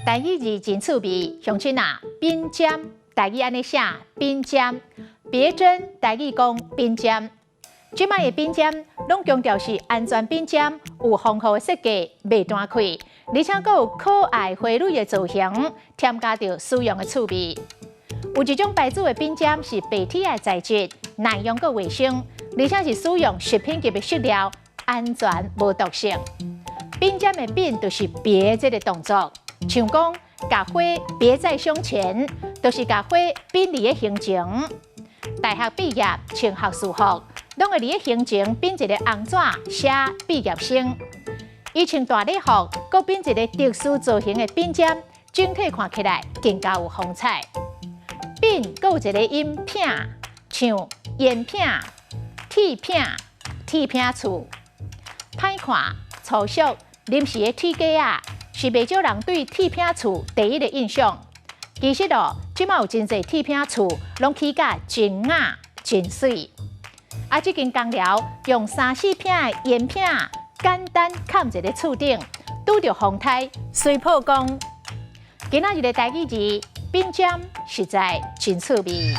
台語字真趣味，鄉親啊，鬢針，台語按呢寫，鬢針，別針，台語講鬢針。這擺的鬢針攏強調是安全鬢針，有防護設計，袂彈開，而且閣有可愛花蕊的造型，添加著使用的趣味。有一種牌子的鬢針是白鐵的材質，耐用閣衛生，而且是使用食品級的塑料，安全無毒性。鬢針的鬢就是別這个動作，像講共花別在胸前，就是共花鬢佇咧胸前。大學畢業穿學士服，攏會佇咧胸前鬢一个紅紙寫畢業生。伊穿大禮服，閣鬢一个特殊造型的鬢針，整體看起來更加有風采。鬢閣有一个音拚，像煙拚、鐵拚、鐵拚厝。歹看、粗俗、臨時的鐵架仔，是袂少人對鐵拚厝第一个印象。其實哦，這擺有真濟鐵拚厝，攏起甲真雅真媠。啊，這間工寮用三四坪的煙拚，簡單崁一个厝頂，拄著風颱隨破光。今仔日的台語字鬢針實在真趣味。